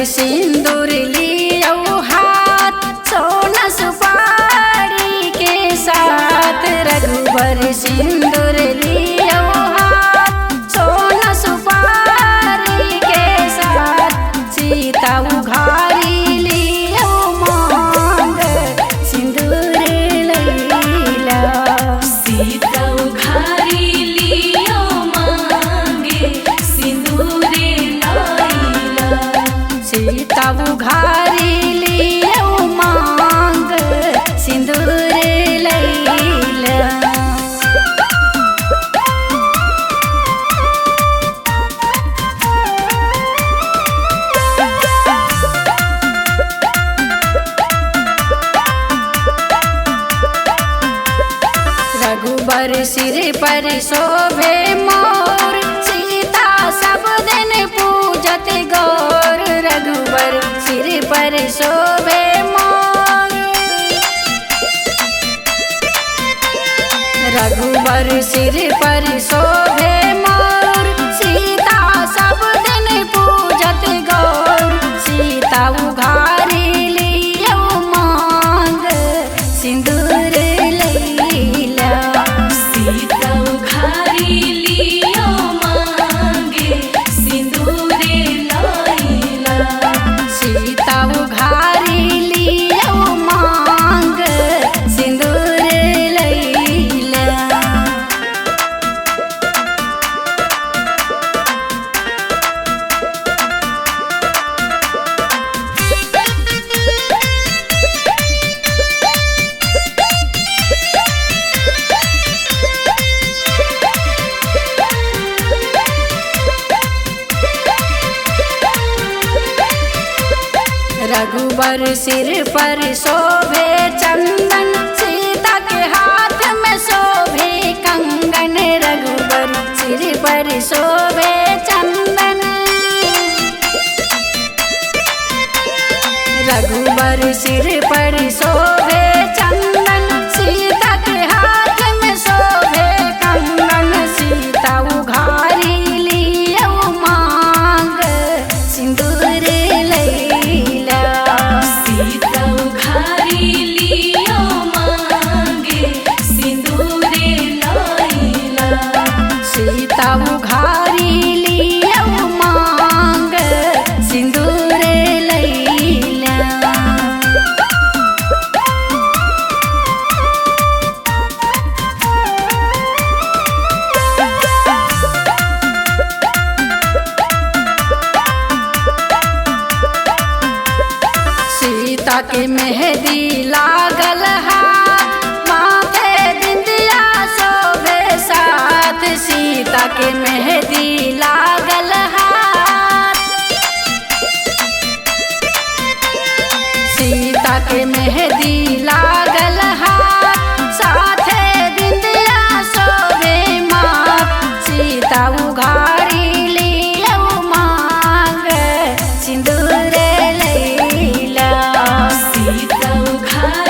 रघुबर सिंदूर लियौ हाथ, सोना सुपारी के साथ। रघुबर सिंदूर लियौ हाथ, सोना सुपारी के साथ। सीता उघारी लियौ मांग, सिंदूर लैला। सीता उघारी लियो मांगे, सिंदूर लाइला। सीता उघारी लियौ मांग, सिंदूर लैला। रघुबर सिर पर शोभे मोर, सीता सब दिन पूजत गौर। रघुबर सिर पर शोभे मोर, रघुबर सिर पर शोभे मोर, सीता सब दिन पूजत गौर। सीता उघारी लियौ मांग, सिंदूर लैला। सीता उघारी लियो मांगे, सिंदूर लाइला। सीता उघारी लियौ मांग, सिंदूर लैला। रघुबर सिर पर शोभे चंदन, सीता के हाथ में शोभे कंगन। रघुबर सिर पर शोभे चंदन, रघुबर सिर पर शोभे चंदन, सीता के हाथ में शोभे कंगन। सीता उघारी लियौ मांग, सिंदूर लैला। सीता उघारी लियो मांगे, सिंदूर लाइला। सीता उघारी लियौ मांग, सिंदूर लैला। सीता के मेहंदी लागल हाथ, माथे बिंदिया शोभे साथ। सीता के मेहंदी लागल हाथ, सीता के मेहंदी लागल हाथ, साथे बिंदिया शोभे माथ। सीता उघारी लियौ मांग, सिंदूर लैला। सीता उघारी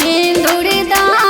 सिंदूर दान।